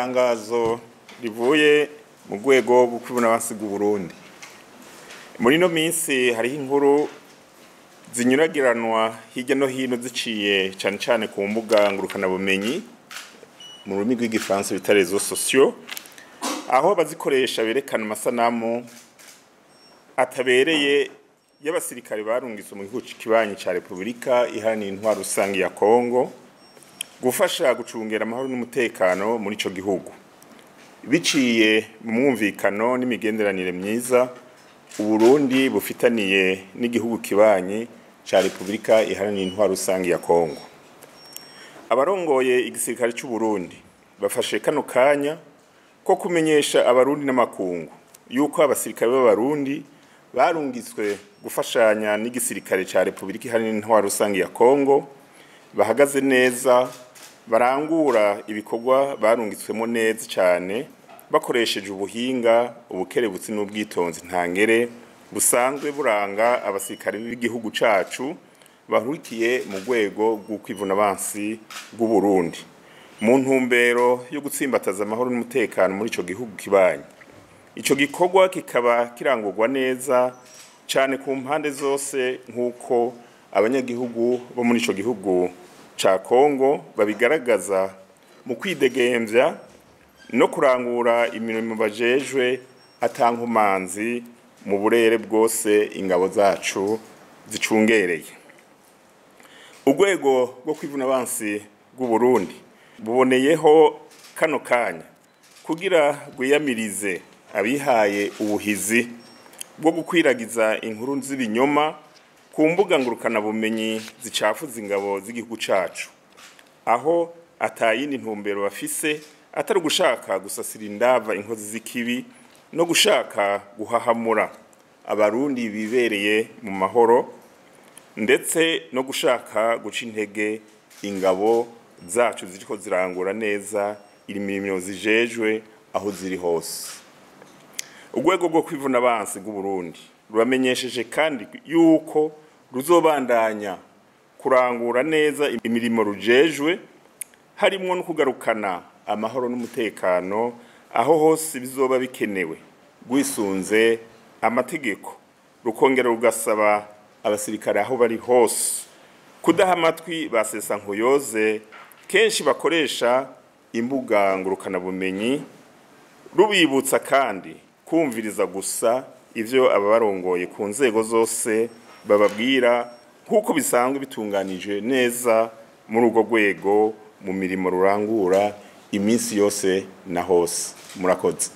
Itangazo rivuye mu rwego rwo kwibona abasiga Burundi. Muri no minsi hariho inkuru zinyuragiranwa hirya no hino ziciye cyane cyane ku mbuga ngurukanabumenyi mu rurimi rw'igifaransa bita réseaux sociaux, aho abazikoresha berekana amasanamu atabereye y'abasirikare barungitswe mu gihugu kibanyi ca Repubulika Iharanira Intwaro Rusangi ya Kongo gufasha gucungera amahoro n'umutekano muri ico gihugu, biciye mu mwumvikano n'imigenderanire myiza Uburundi bufitaniye n'igihugu kibanyi ca Repubulika Iharanira Intwaro Rusangi ya Kongo. Abarongoye igisirikare c'u Burundi bafashe kano kanya ko kumenyesha abarundi n'amakungu yuko abasirikare b'abarundi barungitswe gufashanya n'igisirikare ca Repubulika Iharanira Intwaro Rusangi ya Kongo bahagaze neza, barangura ibikorwa barungitswemo neza cyane, bakoresheje ubuhinga, ubukerebutsi n'ubwitonzi ntangere busanzwe buranga abasirikare b'igihugu cacu bahurikiye mu rwego rw'ukwivunabansi bw'u Burundi, mu ntumbero yo gutsimbataza amahoro n'umutekano muri ico gihugu kibanyi. Ico gikorwa kikaba kirangurwa neza cyane ku mpande zose, nk'uko abanyagihugu bo muri ico gihugu ca Kongo babigaragaza mu kwidegemvya no kurangura imirimo bajejwe atankumanzi mu burere bwose ingabo zacu zicungereye. Urwego rwo kwivuna abansi bw'u Burundi buboneyeho kano kanya kugira rwiyamirize abihaye ubuhizi bwo gukwiragiza inkuru z'ibinyoma ku mbuga ngurukanabumenyi zicafuza ingabo z'igihugu cacu, aho atayindi ntumbero bafise atari ugushaka gusasira indava inkozi z'ikibi no gushaka guhahamura abarundi bibereye mu mahoro, ndetse no gushaka guca intege ingabo zacu ziriko zirangura neza imirimo zijejwe aho ziri hose. Urwego rwo kwivuna abansi bw'u Burundi ruramenyesheje kandi yuko ruzobandanya kurangura neza imirimo rujejwe, harimwo no kugarukana amahoro n'umutekano aho hose bizoba bikenewe rwisunze amategeko, rukongera rugasaba abasirikare aho bari hose kudaha amatwi basesa nkuyoze kenshi bakoresha imbuga ngurukanabumenyi, rubibutsa kandi kumviriza gusa ivyo ababarongoye ku nzego zose bababwira, nk'uko bisanzwe bitunganije neza muri urwo rwego mu mirimo rurangura iminsi yose na hose. Murakoze.